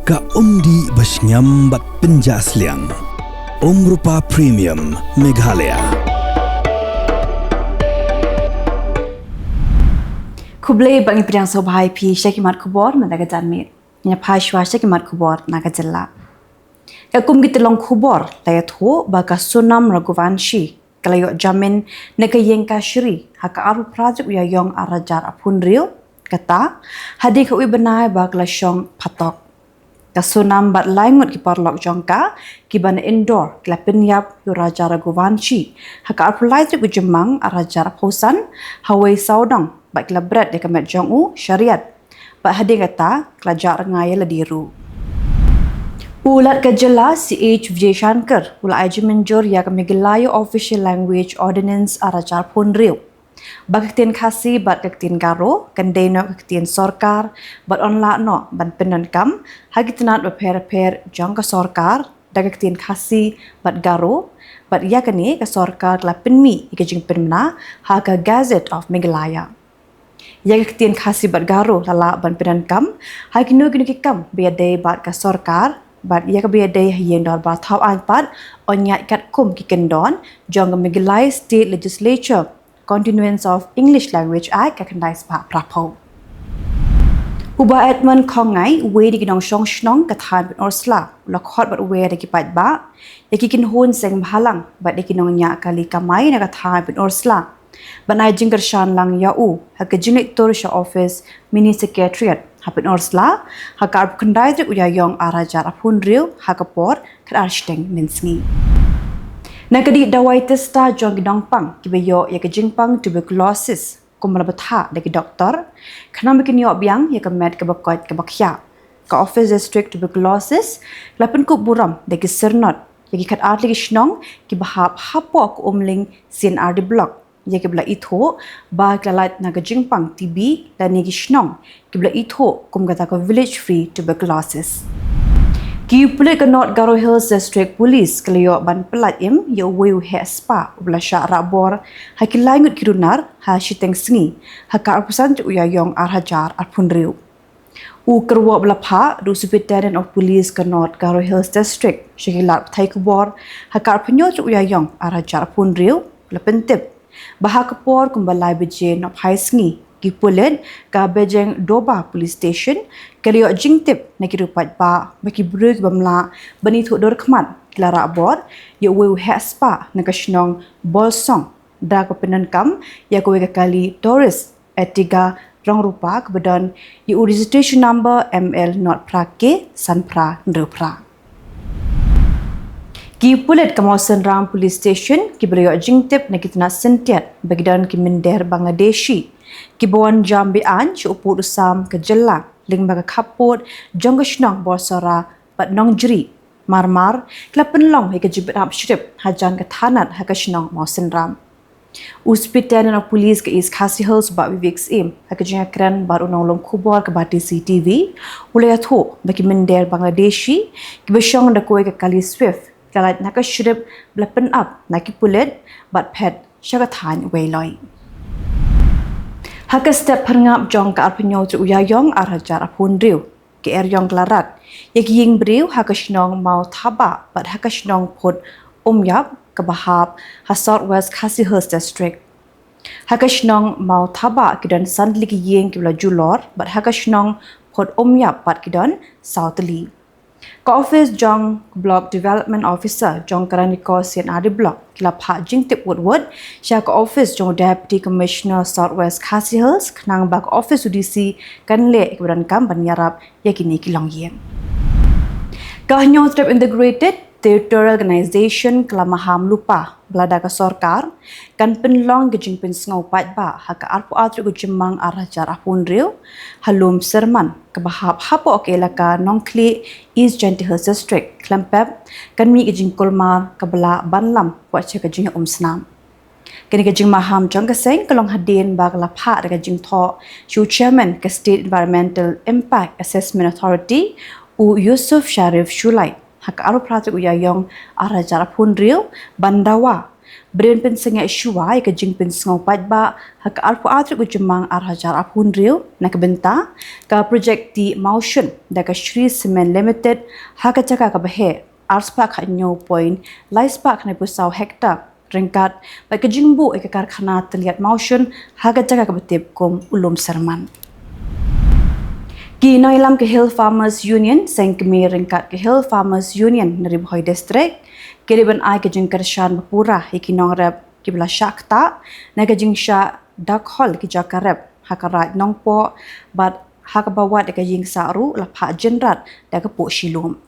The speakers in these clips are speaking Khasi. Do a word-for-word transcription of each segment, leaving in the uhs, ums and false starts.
Ka umdih ba shngiam bad pynjah sliang. Umrupa Premium Meghalaya. Khublei bad ngi pdiang sngewbha ïa phi sha ki mat khubor mynta ka janmiet. Ngin ïa phai shuwa sha ki mat khubor na ka jylla. Katkum ki tyllong khubor la ïathuh ba ka Sonam Raghuvanshi ka la ïoh jamin na ka ïing kashari ha ka arphew phra tarik u Ïaïong arhajar arphew hynriew, kata hadien kawei bnai ba ka la shong phatok. Ka Sonam bad lai ngut ki paralok jong ka kiba na Indore ki la pynïap ïa u Raja Raghuvanshi ha ka arphew lai tarik u Jymmang arhajar arphew san ha wei sawdong bad ki la bret ïa ka met jong u sha riat. Bad hadien kata ka la jah rngai ïa lade ruh. U Lat ka jylla C H Vijayashankar u la ai jingmynjur ïa ka Meghalaya Official Language Ordinance arhajar arphew hynriew ba ka ktien Khasi bad ka ktien Garo kan dei noh ka ktien sorkar bad yn lah noh ban pyndonkam ha ki tnat bapher bapher jong ka sorkar da ka ktien Khasi bad Garo, bad ïa kane ka sorkar ka la pynmih ïa ka jingpynbna ha ka Gazette of Meghalaya. Ïa ka ktien Khasi bad Garo la lah ban pyndonkam ha kino kino ki kam ba ïadei bad ka sorkar bad ïa kaba ïadei ha ïing dorbar thaw aiñ pat, yn ïaid katkum ki kyndon jong ka Meghalaya State Legislature, Continuance of English Language Act ka khyndai spah phra phew. U Bah Edmund Khongngai, uwei na ki nongshong shnong ka thaiñ Pynursla, u la khot bad u wer da ki paidbah, ïa ki kynhun seng bhalang bad ïa ki nongñiah kali kamai na ka thaiñ Pynursla ban ai jingkyrshan lang ïa u ha ka jingleit tur sha office Mini Secretariat ha Pynursla ha ka arphew khyndai tarik u Ïaïong arhajar arphew hynriew ha ka por khatar shiteng mynsngi. Na ka dih dawai test jong ki nongpang kiba ïoh ïa ka jingpang tuberculosis, kumba la bthah da ki doktor, khnang ba kin ïoh biang ïa ka met kaba koit kaba khiah, ka Office District Tuberculosis ka la pynkup burom da ki syrnod ïa ki khatar tylli ki shnong kiba hap hapoh ka Umling C and R D Block, ïa kiba la ithuh ba ki la lait na ka jingpang T B lane ki shnong kiba la ithuh kum kata ka Village Free Tuberculosis. Ki pulit ka North Garo Hills District Police ka la ïoh ban pyllait im ïa uwei u heh spah uba la shah rah bor ha ki lai ngut ki runar ha shiteng sngi ha ka arphew san tarik u Ïaïong arhajar arphew hynriew. U kyrwoh ba la phah da u Superintendent of Police ka North Garo Hills District sha ki lad pathai khubor ha ka arphew hynñiew tarik u Ïaïong arhajar arphew hynriew, la pyntip ba ha ka por kumba lai baje nohphai sngi, ki pulit ka Bejeng Doba Police Station ka la ïoh jingtip na ki riew paidbah ba ki briew kiba mlah ban ithuh dur khmat ki la rah bor ïa uwei u heh spah na ka shnong Bolsong da kaba pyndonkam ïa kawei ka kali Taurus Ertiga rong rupa kaba don ïa u registration number M L not phra K san phra hynriew phra. Ki pulit ka Mawsynram Police Station kiba la ïoh jingtip na ki tnat syntiat ba ki don ki mynder Bangladeshi kiba wan jam be-aiñ sha u pud u sam ka jylla lyngba ka khappud jong ka shnong Bawsora bad Nongjri, marmar ki la pynlong ïa ka jingpynap shrip hajan ka thanat ha ka shnong Mawsynram. U Superintendent of Police ka East Khasi Hills Bah Vivek Syiem ha ka jingïakren bad u nonglum khubor ka Bati C T V u la ïathuh ba ki mynder Bangladeshi kiba shong da kawei ka kali Swift ki la lait na ka shrip ba la pynap na ki pulit bad phet sha ka thaiñ Weiloi. Ha ka step phyrngap jong ka arphew hynñiew tarik u Ïaïong arhajar arphew hynriew, ka eriong ka la rat ïa ki ïing briew ha ka shnong Mawthabah bad ha ka shnong Phut Umïap kaba hap ha South West Khasi Hills District. Ha ka shnong Mawthabah ki don san tylli ki ïing kiba la julor bad ha ka shnong Phut Umïap pat ki don saw tylli. Ka ophis jong Block Development Officer jong ka Ranikor C and R D Block ki la phah jingtip wut wut sha ka ophis jong Deputy Commissioner South West Khasi Hills khnang ba ka ophis u D C kan leh ïa kaba donkam ban ïarap ïa kine ki longïing. Ka Hynñiewtrep Integrated Territorial Organization ka la maham lypa ba lada ka sorkar kan pynlong ka jingpynsngew paidbah ha ka arphew ar tarik u Jymmang arhajar arphew hynriew ha Lum Syrman kaba hap hapoh ka elaka Nongkhlieh, East Jaintia Hills District, khlem pep kan mih ka jingkulmar kaba lah ban lam wat sha ka jingïaumsnam. Kane ka jingmaham jong ka seng ka long hadien ba ka la phah da ka jingthoh sha u Chairman ka State Environmental Impact Assessment Authority, u Yusuf Sharif Shullai, ha ka arphew phra tarik u Ïaïong arhajar arphew hynriew ban dawa Brin pynsngewsih shuwa ïa ka jingpynsngew paidbah ha ka arphew ar tarik u Jymmang ar hajar arphew hynriew na ka bynta ka projek tih Mawshun da ka Shree Cement Limited ha ka jaka kaba heh, arspah khathynñiew point laispah khyndai phew saw hektar, ryngkat bad ka jingbuh ïa ka karkhana tylliat Mawshun ha ka jaka kaba tip kum u Lum Serman. Ki nongïalam ka Hill Farmers Union seng kmie ryngkat ka Hill Farmers Union na Ri Bhoi District ki dei ban ai ka jingkyrshan bapura ïa ki nongrep kiba la shah ktah na ka jingshah dakhol ki jaka rep ha ka Raid Nongpoh bad ha kaba wad ïa ka ïing sah ruh la phah jynrat da ka pohshilum.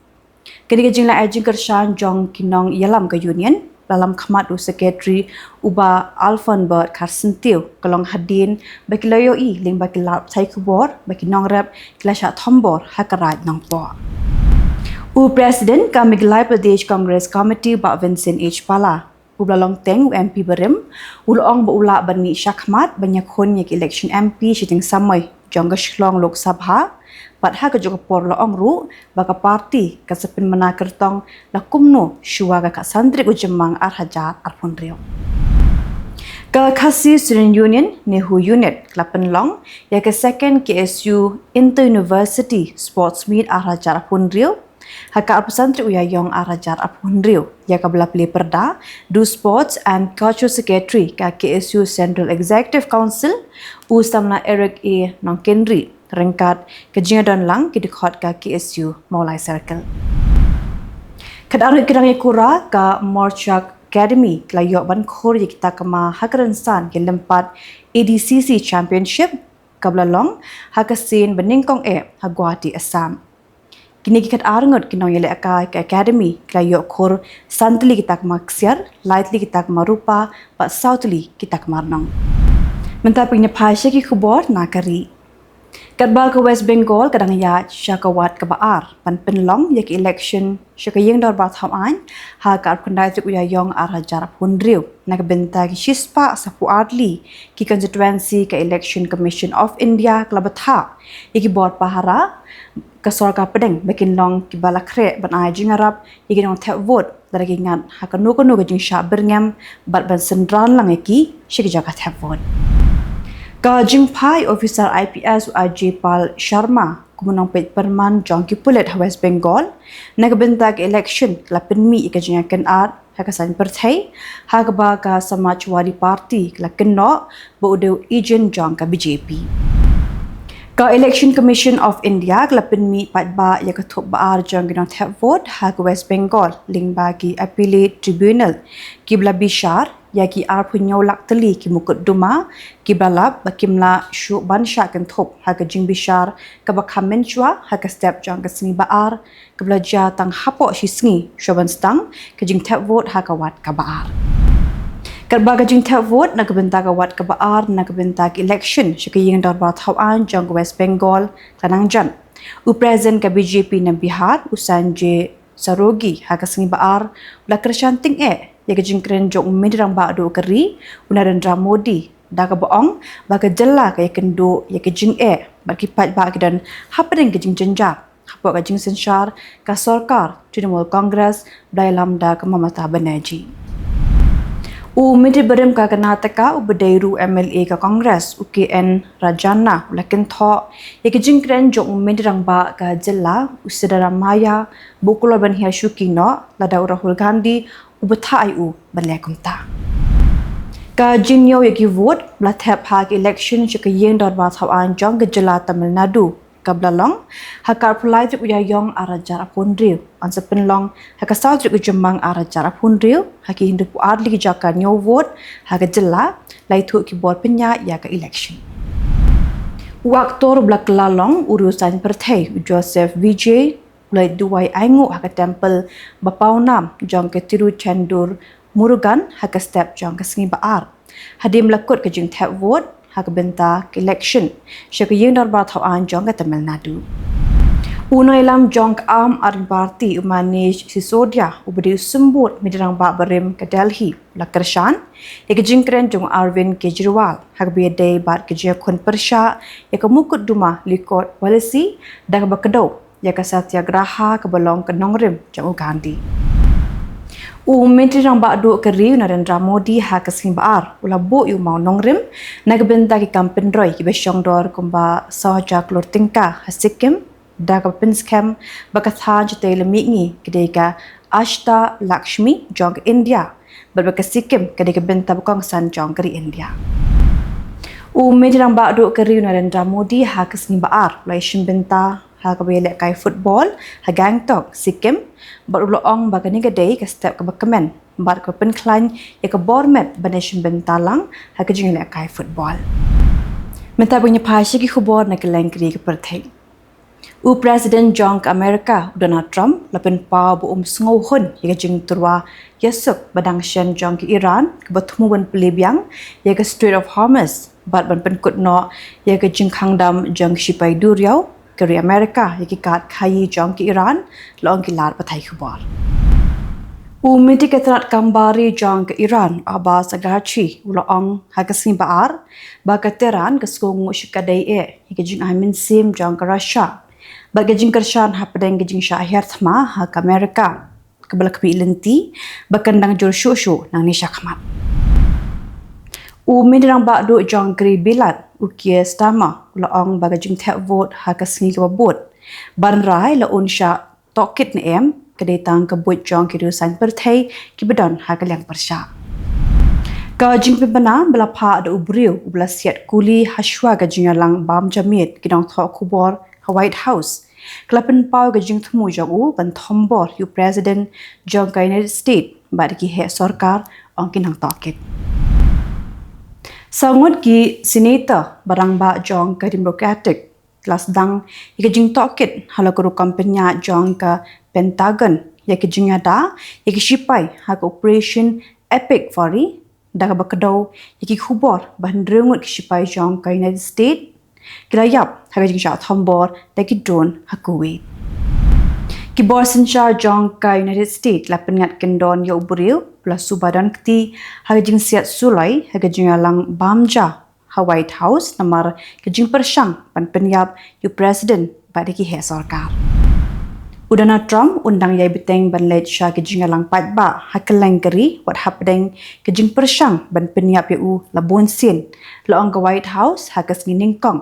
Kane ka jingleh ai jingkyrshan jong ki nongïalam ka Union la lam khmat u Secretary u Bah Alfonbert Kharsyntiew ka long hadien ba ki la ïohi lyngba ki lad pathai khubor ba ki nongrep ki la shah thombor ha ka Raid Nongpoh. U President ka Meghalaya Pradesh Congress Committee Bah Vincent H Pala, uba la long teng u M P barim, u la ong ba u lah ban mih shakhmat ban ïakhun ïa ka election M P shiteng samoi jong ka Shillong Lok Sabha, bad ha kajuh ka por la ong ruh ba ka party kan sa pynmyna kyrtong la kumno shuwa ka khatsan tarik u Jymmang ar hajar arphew hynriew. Ka Khasi Student Union, NEHU Unit, ka la pynlong ïa ka second K S U Inter University Sports Meet ar hajar arphew hynriew ha ka arphew san tarik u Ïaïong ar hajar arphew hynriew, ïa kaba la plie pyrda da u Sports and Cultural Secretary ka K S U Central Executive Council, u samla Eric A Nongkynrih, ryngkat ka jingïadon lang ki dkhot ka K S U Mawlai Circle. Ka dang rit ka dang ïakura ka Morchak Academy ka la ïoh ban khur ïa ki takma ha ka rynsan ki lympad A D C C Championship kaba la long ha ka sien ba nyngkong eh ha Guwahati, Assam. Kine ki khatar ngut ki nongïalehkai ka Academy ki la ïoh khur san tylli ki takma ksiar, lai tylli ki takma rupa bad saw tylli ki takma rnong. Mynta phin ïa phai sha ki khubor na ka ri. Katba ka West Bengal ka dang ïaid sha ka wat kaba ar ban pynlong ïa ka election sha ka ïing dorbar thaw aiñ ha ka arphew khyndai tarik u Ïaïong ar hajar arphew hynriew, na ka bynta ki shispah saphew ar tylli ki constituency, ka Election Commission of India ka la bthah ïa ki bor pahara ka sorkar pdeng ba kin long kiba la khreh ban ai jingïarap ïa ki nongthep vote lada ki ngat ha kano kano ka jingshah byrngem bad ban synran lang ïa ki sha ki jaka thep vote. Ka jingphai officer I P S u Ajay Pal Sharma kum u nongpeit pyrman jong ki pulit ha West Bengal na ka bynta ka election ka la pynmih ïa ka jingïakynad ha ka saiñ pyrthei, ha kaba ka Samajwadi Party ka la kynnoh ba u dei u agent jong ka B J P. Ka Election Commission of India ka la pynmih paidbah ïa ka thup ba ar jong ki nongthep vote ha ka West Bengal lyngba ki Appellate Tribunal kiba la bishar ïa ki arphew hynñiew lak tylli ki mukotduma kiba la lap ba kim lah shuh ban shah kynthup ha ka jingbishar kaba kham mynshuwa ha ka step jong ka sngi ba ar kaba la jia tang hapoh shi sngi shuwa ban sdang ka jingthep vote ha ka wat kaba ar. Katba ka jingthep vote na ka bynta ka wat kaba ar na ka bynta ka election sha ka ïing dorbar thaw aiñ jong ka West Bengal ka nang jan, u President ka B J P na Bihar u Sanjay Sarogi ha ka sngi ba ar u la kyrshan tyngeh ïa ka jingkren jong u Myntri Rangbah duh ka ri u Narendra Modi, da kaba ong ba ka jylla ka ïakynduh ïa ka jingeh bad ki paidbah ki don hapdeng ka jingjynjar hapoh ka jingsynshar ka sorkar Trinamool Congress ba la ïalam da ka Mamata Banerjee. U Myntri barim ka Karnataka uba dei ruh M L A ka Congress u K N Rajanna u la kynthoh ïa ka jingkren jong u Myntri Rangbah ka jylla u Siddaramaiah ba u kloi ban hiar shuki noh lada u Rahul Gandhi u bthah ïa u ban leh kumta. Ka jingñiew ïa ki vote ba la thep ha ka election sha ka ïing dorbar thaw aiñ jong ka jylla Tamil Nadu kaba la long ha ka arphew lai tarik u Ïaïong ar hajar arphew hynriew yn sa pynlong ha ka saw tarik u Jymmang ar hajar arphew hynriew ha ki hynriewphew ar tylli ki jaka ñiew vote ha ka jylla, la ïathuh ki bor pynïaid ïa ka election. U actor ba la kylla long u riew saiñ pyrthei u Joseph Vijay u la duwai ainguh ha ka temple ba pawnam jong ka Tiruchendur Murugan ha ka step jong ka sngi ba ar, hadien ba la kut ka jingthep vote ha ka bynta ka election sha ka ïing dorbar thaw aiñ jong ka Tamil Nadu. U nongïalam jong ka Aam Aadmi Party u Manish Sisodia uba dei u symbud Myntri Rangbah barim ka Delhi u la kyrshan ïa ka jingkren jong u Arvind Kejriwal ha kaba ïadei bad ka jingïakhun pyrshah ïa ka mukotduma Lyngkot Policy da kaba kdew ïa ka satyagraha kaba long ka nongrim jong u Gandhi. U Myntri Rangbah Duh ka ri u Narendra Modi ha ka sngi Ba-ar u la buh ïa u mawnongrim na ka bynta ki kam pynroi kiba shongdor kumba saw hajar klur tyngka ha Sikkim da kaba pynskhem ba ka thaiñ shatei la mihngi ka dei ka Ashtalakshmi jong ka India bad ba ka Sikkim ka dei ka bynta ba kongsan jong ka ri India. U Myntri Rangbah Duh ka ri u Narendra Modi ha ka sngi Ba-ar u la ïashim bynta ha kaba ïalehkai football ha Gangtok, Sikkim, bad u la ong ba kane ka dei ka step kaba kmen bad kaba pynkhlaiñ ïa ka bor met ban ïashim bynta lang ha ka jingïalehkai football. Mynta ban ïa phai sha ki khubor na kylleng ki ri ka pyrthei. U President jong ka Amerika u Donald Trump la pynpaw ba um sngewhun ïa ka jingtyrwa ïasuk ba dang shen jong ka Iran kaba thmu ban plie biang ïa ka Strait of Hormuz bad ban pynkut noh ïa ka jingkhang dam jong ki shipai duriaw ka ri Amerika ïa ki kad khaïi jong ka Iran, la ong ki lad pathai khubor. U Myntri ka tnat kam bar ri jong ka Iran, Abbas Araghchi, u la ong ha ka sngi Ba-ar ba ka Tehran ka sngewnguh shikatdei eh ïa ka jingai mynsiem jong ka Russia bad ka jingkyrshan hapdeng ka jingshah hiar thma ha ka Amerika kaba la khmih lynti ba kan dang jur shuh shuh nangne shakhmat. U Myntri Rangbah Duh jong ka ri Bilat, u Keir Starmer, u la ong ba ka jingthep vote ha ka sngi kaba bud ban rai la un shah tohkit ne em ka dei tang ka buit jong ki riew saiñ pyrthei kiba don ha ka liang pyrshah. Ka jingpynbna ba la phah da u briew uba la siat kuli hashwa ka jingïalang bam ja miet ki nongthoh khubor ha White House ka la pynpaw ka jingthmu jong u ban thombor ïa u President jong ka United States bad ki heh sorkar, ong ki nongtohkit. Saw ngut ki senator ba rangbah jong ka Democratic la sdang ïa ka jingtohkit ha la ka rukom pynïaid jong ka Pentagon ïa ka jingïada ïa ki shipai ha ka Operation Epic Fury da kaba kdew ïa ki khubor ba hynriew ngut ki shipai jong ka United States ki la ïap ha ka jingshah thombor da ki drone ha Kuwait. Ki bor synshar jong ka United States la pynngat kyndon ïa u briew ba la suba don kti ha ka jingsiat suloi ha ka jingïalang bam ja ha White House namar ka jingpyrshang ban pynïap ïa u President bad ki heh sorkar. U Donald Trump un dang ïai bteng ban leit sha ka jingïalang paidbah ha kylleng ka ri wat hapdeng ka jingpyrshang ban pynïap ïa u la bun sien, la ong ka White House ha ka sngi nyngkong,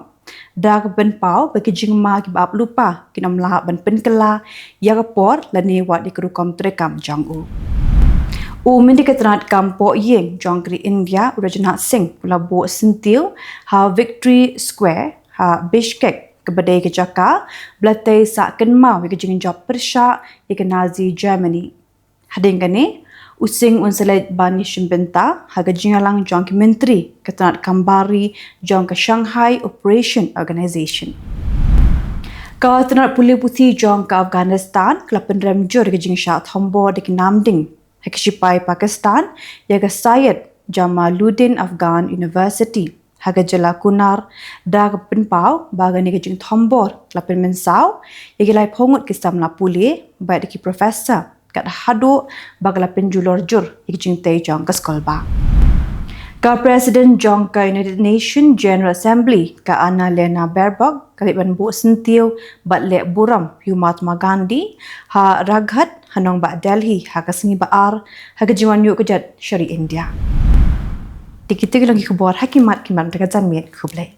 da kaba pynpaw ba ki jingma kiba ap lypa kin ym lah ban pynkylla ïa ka por lane wat ïa ka rukom treikam jong u. U Myntri ka tnat kam poh ïing jong ka ri India, u Rajnath Singh, u la buh syntiew ha Victory Square ha Bishkek kaba dei ka jaka ba la tei sah kynmaw ïa ka jingjop pyrshah ïa ka Nazi Germany. Hadien kane, u Singh un sa leit ban ïashim bynta ha ka jingïalang jong ki myntri ka tnat kam bar ri jong ka Shanghai Cooperation Organization. Ka tnat pule puthi jong ka Afghanistan ka la pynrem jur ïa ka jingshah thombor da ki namding ha ki shipai Pakistan ïa ka Syed Jamaluddin Afghan University ha ka jylla Kunar, da kaba pynpaw ba kane ka jingthombor la pynmynsaw ïa ki laiphew ngut ki samla pule bad ki professor kat haduh ba ka la pynjulor jur ïa ki jingtei jong ka skulbah. Ka President jong ka United Nations General Assembly, ka Annalena Baerbock, ka leit ban buh syntiew bad leh burom ïa u Mahatma Gandhi ha Rajghat ha nongbah Delhi ha ka sngi Ba-ar ha ka jingwan ïuh kjat sha ri India. Te kita ki long ki khubor ha ki mat ki mat mynta ka janmiet, khublei.